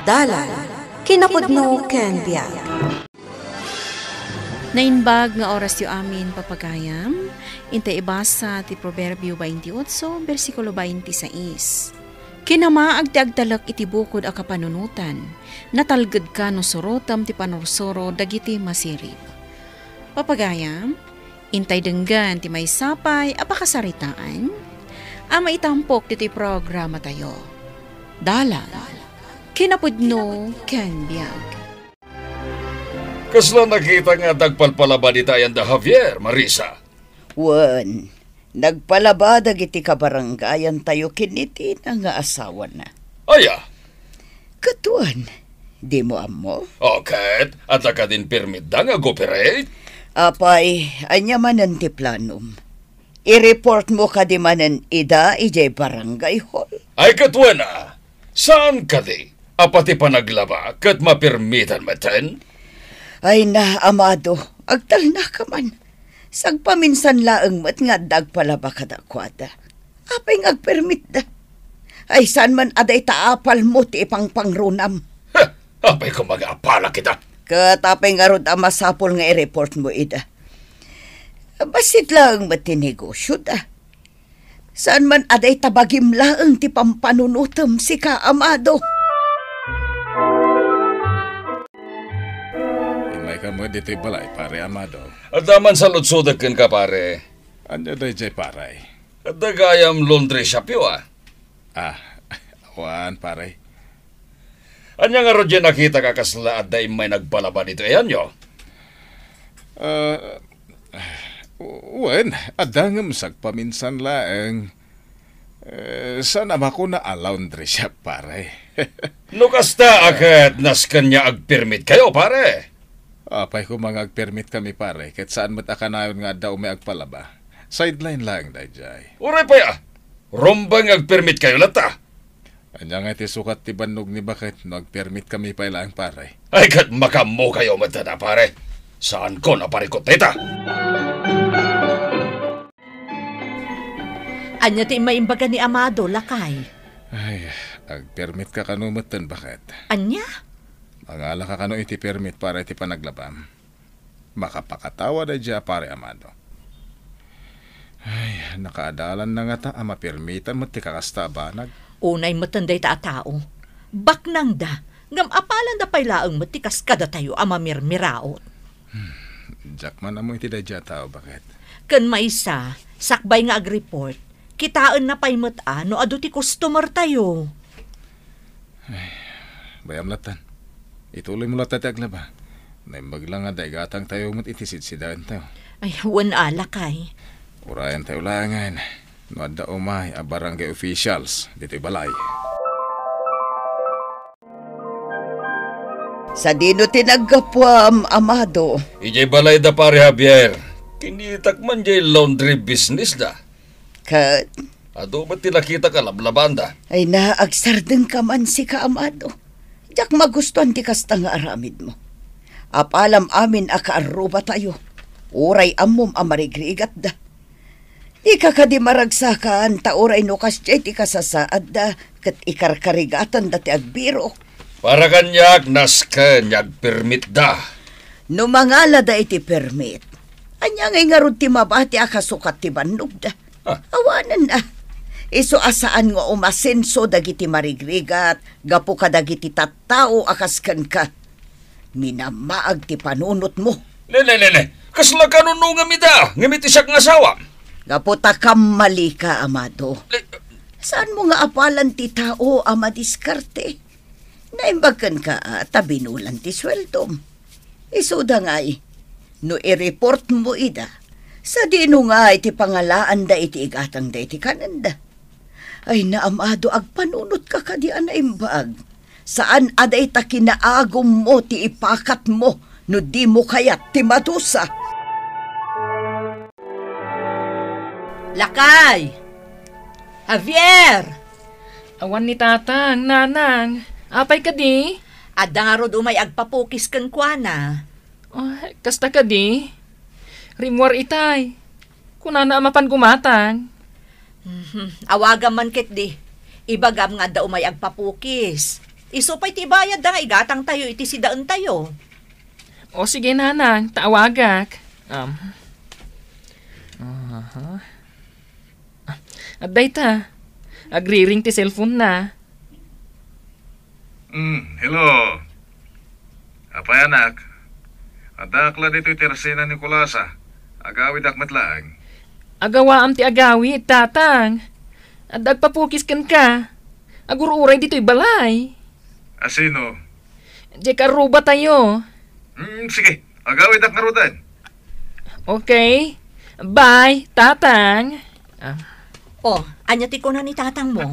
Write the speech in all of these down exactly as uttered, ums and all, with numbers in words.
Dalan, kinapudno ken biag. Naimbag nga orasyo amin, papagayam. Intay ibasa ti Proverbio twenty-eight, bersikulo twenty-six. Kinamaag ti agtalek iti bukod a kapanunotan, natalgedka no surotem ti panursuro dagiti masirib. Papagayam, intay denggen ti maysa pay a pakasaritaan a maitampok ditoy programatayo. Dalan, kinapudno ken biag. Kasla nakita nga nagpalpalaba dita ayan da Javier, Marisa? Wen, nagpalaba dagiti kabarangayantayo ken ni Tina nga asawana. Aya? Ket wen, dimo ammo? O, ket adda kadin permitda nga ag-operate? Apay, ania manen ti planom? I-reportmo kadi manen ida idiay barangay hall? Ay, ket wen a, saan kadi? Apay ti panaglaba ket mapermitan metten? Ay na, Amado, agtalnaka man. Sagpaminsan laeng met nga adda agpalaba kadakuada. Apay nga agpermitda? Ay, saan man a dayta apalmo ti ipangpangrunam? Heh, apay koma nga apalak ita? Ket apay ngarud a masapul nga i-reportmo ida? Bassit laeng met ti negosyoda. Saan man a dayta bagim laeng ti pampanunotem, sika, Amado? Immayka met ditoy balay, Pare Amado. Adda man saludsodek kenka, pare. Ania daydiay, pare? Adda gayam laundry shopyo, a? Ah, awan, pare. Ania ngarud diay nakitak a kasla adda immay nagpalaba ditoy ayanyo? Ah, wen, adda ngem sagpaminsan laeng. Eh, saan a makuna a laundry shop, pare? No kasta a ket nasken nga agpermitkayo, pare? Apay koma nga agpermitkami, pare, ket saan met a kanayon nga adda umay agpalaba. Sideline laeng daydiay. Uray pay a, rumbeng nga agpermitkayo latta. Ania ngay ti sukat ti bannog ni baket no agpermitkami pay laeng, pare? Ay, ket makaammokayo met dayta, pare. Saanko a parikut dayta. Ania ti imbaga ni Amado, lakay? Ay, agpermitka kano metten, baket? Ania? Mangalaka kano iti permit para iti panaglabam? Makapakatawa daydiay a Pare Amado. Ay, nakaadalan na ngata a mapermitan met ti kakasta a banag. Unay metten dayta a tao. Baknangda, ngem apalanda pay laeng met ti kas kadatayo a mamirmiraot. Hmm, diak man ammo iti daydiay a tao, baket. Ken maysa, sakbay nga agreport, kitaenna pay met a no adu ti customer tayo. Ay, bayam lattan. Ituloymo latta ti aglaba. Naimbag la nga adda igatangtayo met iti sidsidaentayo. Ay, wen a, lakay. Urayantayo laengen no adda umay a barangay officials ditoy balay. Sadino ti naggapuam, Amado? Idiay balay da Pare Javier. Kinitak man diay laundry business da. Ket? Adu met ti nakitak a lablabanda. Ay na, agsardengka man, sika, Amado. Diak magustuan ti kasta nga aramidmo. Apalam amin a kaarrubatayo. Uray ammom a marigrigatda. Dika kadi maragsakan ta uray no kasdiay ti kasasaadda ket ikarkarigatanda ti agbirok. Para kaniak, nasken nga agpermitda. No mangalada iti permit, ania ngay ngarud ti mabati a kasukat ti bannogda? Ah. Awanen a. Isu a saan nga umasenso dagiti marigrigat gapu kadagiti tattao a kas kenka. Minammaag ti panunotmo. Ne, ne, ne, ne. Kasla kanunongam ida, ngem iti siak nga asawa. Gapu ta kammalika, Amado. Ne. Saanmo nga apalan ti tao a madiskarte? Naimbag kenka a ta binulan ti sueldom. Isuda ngay, no i-reportmo ida, sadino ngay ti pangalaanda iti igatangda iti kanenda? Ay na, Amado, agpanunotka kadi a naimbag. Saan a dayta kinaagummo ti ipakatmo no dimo kayat ti madusa. Lakay! Javier! Awan ni Tatang, Nanang. Apay kadi? Adda ngarud umay agpapukis kenkuana. Ah, kasta kadi? Rimmuar itay. Kunana a mapan gumatang. Mhm. Awagam man ketdi. Ibagam nga adda umay agpapukis. Isu pay ti ibayadda nga igatangtayo iti sidaentayo. O sige, nanang, ta awagak. Um, aha. Ah, adda ita. Agriring ti cellphone na. Mm, hello. Apay, anak? Addaak la ditoy Tercena Nicolasa. Agawidak met laeng. Agawaam ti agawid, tatang. Adda agpapukis kenka. Agur-uray ditoy balay. Asino? Diay kaarrubatayo. Mm, sige. Agawidak ngaruden. Okay. Bye, tatang. Ah. Oh, ania ti kuna ni tatang mo?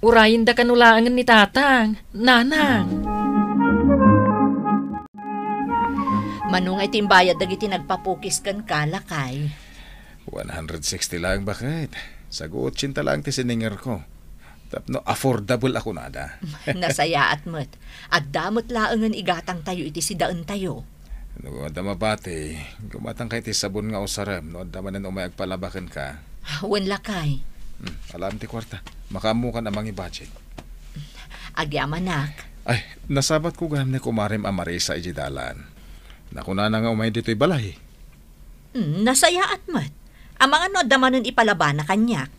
Urayenda kano laengen ni tatang, nanang. Mano nga iti imbayad dagiti nagpapukis kenka, lakay? One hundred sixty laeng, baket. Saguot senta laeng ti siningerko. Tapno affordable a kunada. Nasayaat met. Adda met laengen igatangtayo iti sidaentayo. No adda mabati, gumatangka iti sabon nga usarem no adda manen umay agpalaba kenka. Wen, lakay. Hmm, alaem ti kuarta. Makaammokan a mangi-budget. Agyamanak. Ay, nasabatko gayam ni kumarem a Marisa idiay dalan. Nakunana nga umay ditoy balay. Hmm, nasayaat met. Amangan no adda manen ipalabana kaniak.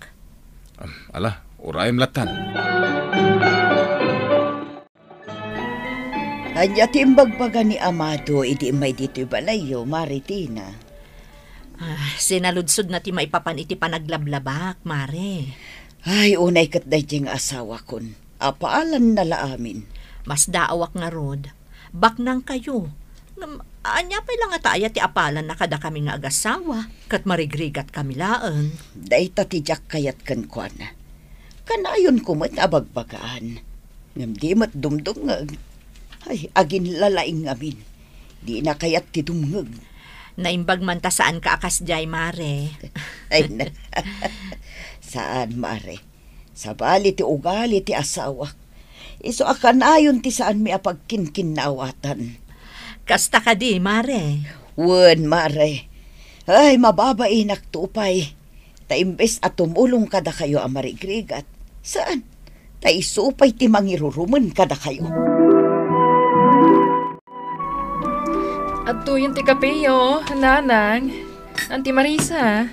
Am, ala, urayem lattan. Ania ti imbagbaga ni Amado idi immay ditoy balayyo, Mare Tina? Ah, sinaludsodna ti maipapan iti panaglablabak, Mare. Ay, unay ket daydiay nga asawakon. Apalanna la amin. Masdaawak ngarud. Baknangkayo. Ngem, ania pay la ngata aya ti apalanna kadakami nga agasawa, ket marigrigatkami laeng? Dayta ti diak kayat kenkuana. Kanayonko met a bagbagaan. Ngem di met dumdumngeg. Ay, aginlalaing ngamin. Dina kayat ti dumngeg. Naimbag man ta saanka a kasdiay, Mare. Ay, na. Saan, Mare. Sabali ti ugali ti asawak. Isu a kanayon ti saanmi a pagkinkinnaawatan. Kasta kadi, Mare? Wen, Mare. Ay, mababainak to pay. Ta imbes a tumulong kadakayo a marigrigat, saan? Ta isu pay ti mangirurumen kadakayo. Adtoyen ti kapeyo, nanang. Anti Marisa.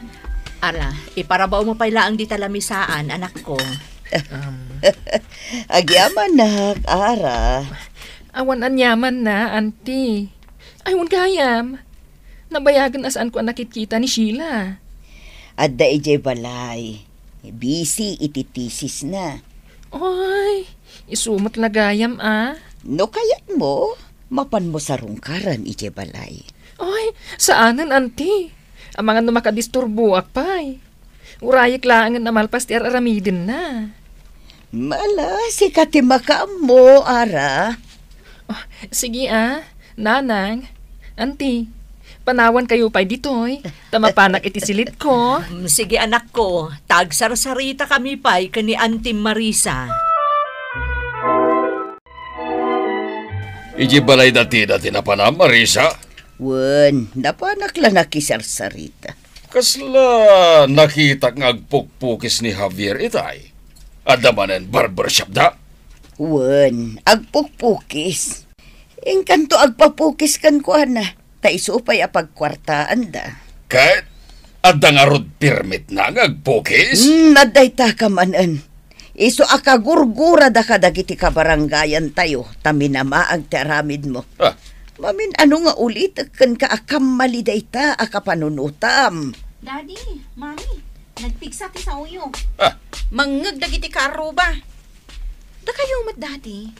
Ala, iparabawmo pay laeng dita lamisaan, anakko. Um. Agyamanak, Ara. Awan aniamanna, anti. Ay, wen gayam. Nabayagen a saanko a nakitkita ni Sheila. Adda idiay balay. Busy iti thesis na. Ay, isu met la gayam a. No kayatmo, mapanmo sarungkaran idiay balay. Ay, saanen, anti. Amangan no makadisturboak pay. Urayek laengen a malpas ti ar-aramidenna. Ala, sika ti makaammo, Ara. Oh, sige a, nanang. Anti, panawankayo pay ditoy, ta mapanak iti silitko. Mm, sige, anakko, ta agsarsaritakami pay ken ni Anti Marisa. Iti balay da Tina ti napanam, Marisa? Wen, napanak la nakisarsarita. Kasla nakitak nga agpukpukis ni Javier itay? Adda manen barbershop da? Wen, agpukpukis. Inkanto agpapukis kenkuana, ta isu pay a pagkuartaanda. Ket adda ngarud permitna nga agpukis? Hmm, adda ita ka manen. Isu a kagurgurada kadagiti kabarangayantayo, ta minamaag ti aramidmo. Ah. Mamin-ano nga ulitek kenka a kammali dayta a kapanunotam? Daddy, Mami, nagpigsa ti saoyo. Ah. Mangngeg dagiti kaarruba. Dakayo met, Daddy.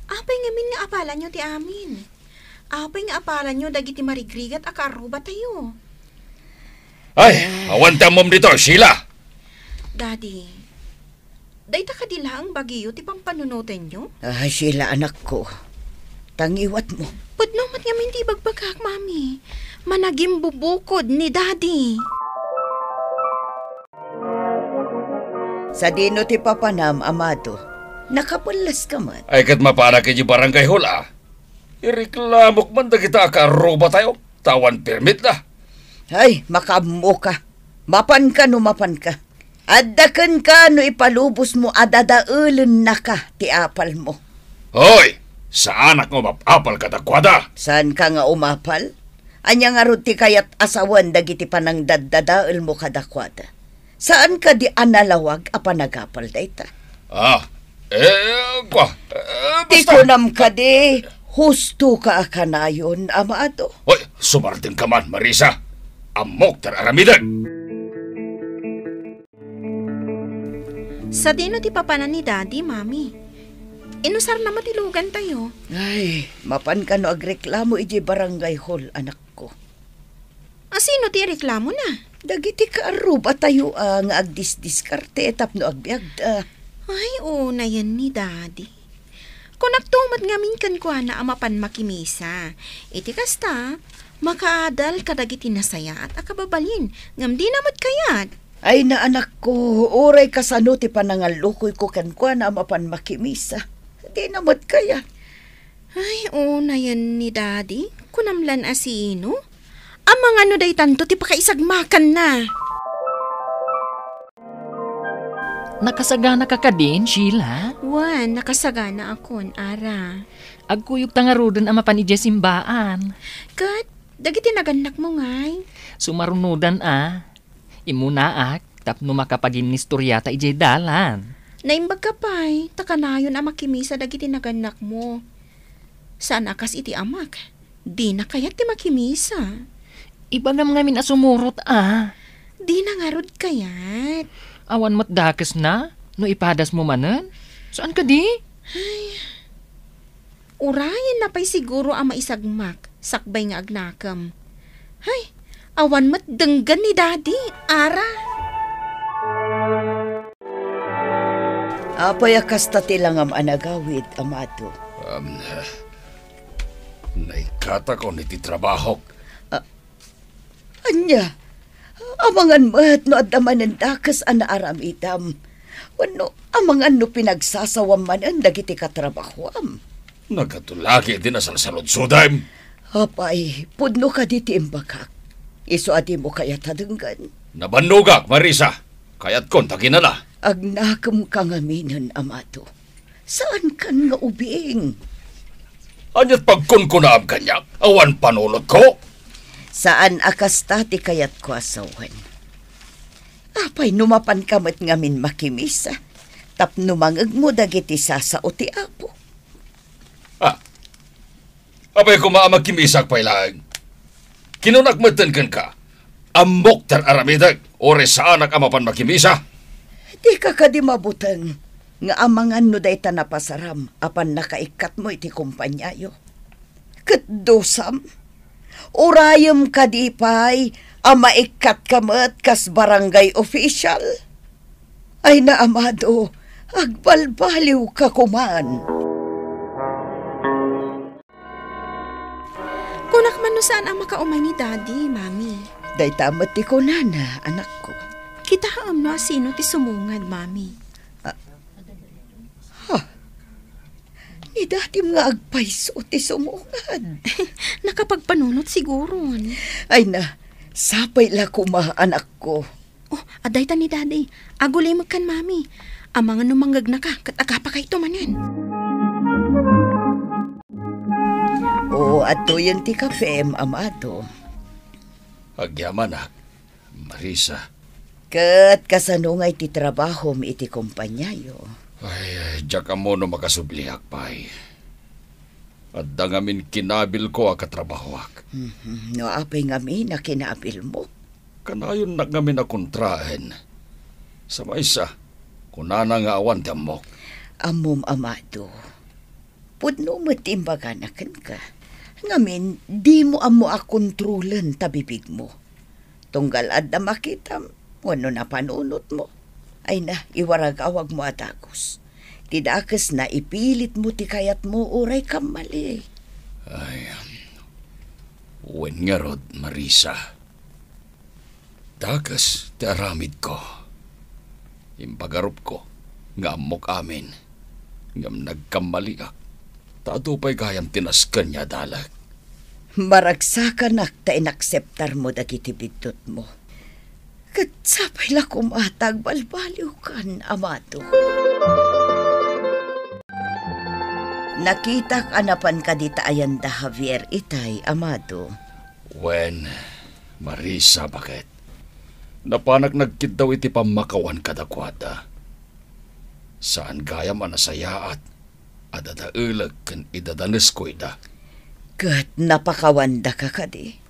Apay ngamin nga apalanyo ti amin? Apay nga apalanyo dagiti marigrigat a kaarrubatayo? Ay, awan ti ammom ditoy, Sheila! Daddy, dayta kadi laeng bagiyo ti pampanunotenyo? Ah, Sheila, anakko. Tangiwatmo. Pudno met ngamin ti ibagbagak, Mami. Managimbubukod ni Daddy. Sadino ti papanam, Amado? Nakapelleska met. Ay, ket mapanak iti barangay hall, a. Ireklamok man dagita a kaarrubatayo, ta awan permitda. Ay, makaammoka. Mapanka no mapanka. Adda kenka no ipalubosmo a dadaelennaka ti apalmo. Hoy! Saanak nga umap-apal kadakuada. Saanka nga umapal? Ania ngarud ti kayat a sawen dagiti panangdaddadaelmo kadakuada? Saan kadi a nalawag a panagapal dayta? Ah, eh, kwa, eh, ti basta kunam kadi, husto ka a kanayon, Amado. Hoy, sumardeng ka man, Marisa. Ammok ti ar-aramidek. Sadino ti papanan ni Daddy, Mami? Inusarna met ti lugantayo. Ay, mapan kano agreklamo idiay barangay hall, anakko. Asino ti ireklamona? Dagiti kaarrubatayo a nga agdisdiskarte tapno agbiagda. Ay, unayen ni Daddy. Kunakto met ngamin kenkuana a mapan makimisa. Iti kasta, makaadal kadagiti nasayaat a kababalin, ngem dina met kayat. Ay, na anakko, uray kasano ti panangallukoyko kenkuana a mapan makimisa. Dina met kayat. Ay, unayen ni Daddy. Kunam lan a sino? Amangan no daytanto ti pakaisagmakanna. Nakasaganaka kadin, Sheila? Wen, nakasaganaakon, Ara. Agkuyogta ngaruden a mapan idiay simbaan. Ket, dagiti nagannakmo ngay? Sumarunodan a. Immunaak tapno makapaginnistoriata idiay dalan. Naimbagka pay, ta kanayon a makimisa dagiti nagannakmo. Saan a kas iti amak. Dina kayat ti makimisa. Ibagam ngamin a sumurot a. Dina ngarud kayat. Awan met dakesna no ipadasmo manen? Saan kadi? Ay. Urayenna pay siguro a maisagmak sakbay nga agnakem. Hay, awan met denggen ni Daddy, Ara. Apay a kasta ti langam a nagawid, Amado? Um, naikkatakon iti trabahok. Ah, Ania? Amangan met no adda manen dakes a naaramidam. Wenno amangan no pinagsasawam manen dagiti katrabahoam. Nagkatulagi ti nasalsaludsodem. Apay, pudno kadi ti imbagak? Isu a dimo kayat a denggen. Nabannogak, Marisa. Kayatkon ta kinala. Agnakemka ngaminen, Amado. Saankan nga ubing. Ania't pagkunkunaam kaniak? Awan panunotko? Saan a kasta ti kayatko a sawen. Apay no mapanka met ngamin makimisa, tapno mangegmo dagiti sasao ti Apo? Ah, Apay koma a makimisak pay laeng? Kinunak metten kenka, ammok ti ar-aramidek, uray saanak a mapan makimisa. Dika kadi mabuteng nga amangan no dayta napasaram a pannakaikkatmo iti kompaniayo? Ket dusam, urayem kadi pay a maikkatka met kas barangay official? Ay na, Amado, agbalbaliwka koman. Kunak man no saan a makaumay ni Daddy, Mami. Dayta met ti kunana, anakko. Kitaem no asino ti sumungad, Mami. Ah, ha? Ni Daddym nga agpayso ti sumungad. Nakapagpanunot siguron. Ay na, sapay la koma, anakko. Oh, adda dayta ni Daddy. Agulimekkan, Mami. Amangan no mangngegnaka, ket agapakayto manen. Oo, adtoyen ti kapem, Amado. Agyamanak, Marisa. Ket kasano ngay ti trabahom iti kompaniayo? Ay, diak ammo no makasubliak pay. Adda ngamin kinabilko a katrabahoak. Mhm. No apay ngamin a kinabilmo? Kanayonnak ngamin a kontraen. Sa maysa, kunana nga awan ti ammok. Ammom, Amado. Pudno met ti imbagana kenka. Ngamin, dimo ammo a kontrolen ta bibigmo. Tunggal adda makitam wenno napanunotmo, ay na, iwaragawagmo a dagus. Ti dakesna, ipilitmo ti kayatmo uray kammali. Ay, wen ngarud, Marisa. Dakes ti aramidko. Impagarupko nga ammok amin, ngem nagkammaliak, ta adu pay gayam ti nasken nga adalek. Maragsakanak ta inakseptarmo dagiti biddutmo. Ket sapay la koma ta agbalbaliwkan, Amado. Nakitak a napan kadi ta ayan da Javier itay, Amado. Wen, Marisa, baket. Napanak nagkiddaw iti pammakawan kadakuada. Saan gayam a nasayaat a dadaelek ken idadanesko ida. Ket napakawandaka kadi?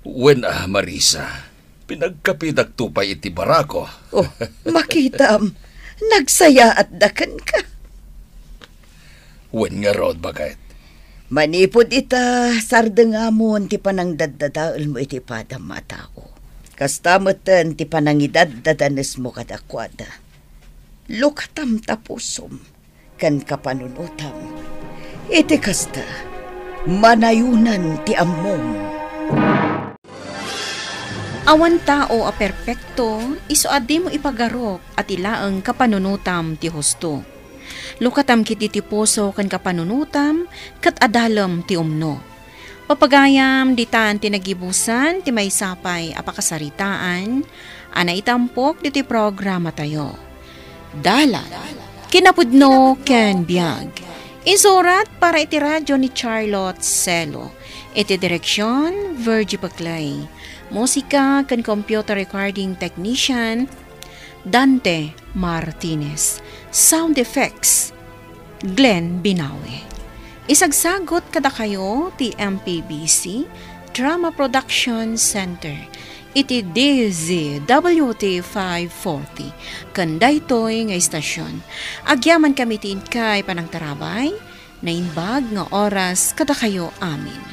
Wen a, Marisa, pinagkapidakto pay iti barako. Oh, makitam, nagsayaatda kenka. Wen ngarud, baket. Manipud ita, sardengamon ti panangdaddadaelmo iti padam a tao. Kasta metten ti panangidaddadanesmo kadakuada. Lukatam ta pusom ken kapanunotam. Iti kasta, manayonan ti ammom. Awan tao a perpekto, isu a dimo ipagarup a ti laeng kapanunotam ti husto. Lukatam ketdi ti puso ken kapanunotam, ket adalem ti umno. Papagayam, ditan ti nagibusan ti maysa pay a pakasaritaan a naitampok ditoy programatayo. Dalan, kinapudno ken biag. Insurat para iti radio ni Charlotte Celo. Iti direksion, Virgie Paclay. Musika ken computer recording technician, Dante Martinez. Sound effects, Glenn Binawi. Isagsagut kadakayo ti M P B C Drama Production Center iti D Z W T five forty ken daytoy nga istasyon. Agyamankami ti inkay panangtarabay, naimbag nga oras kadakayo amin.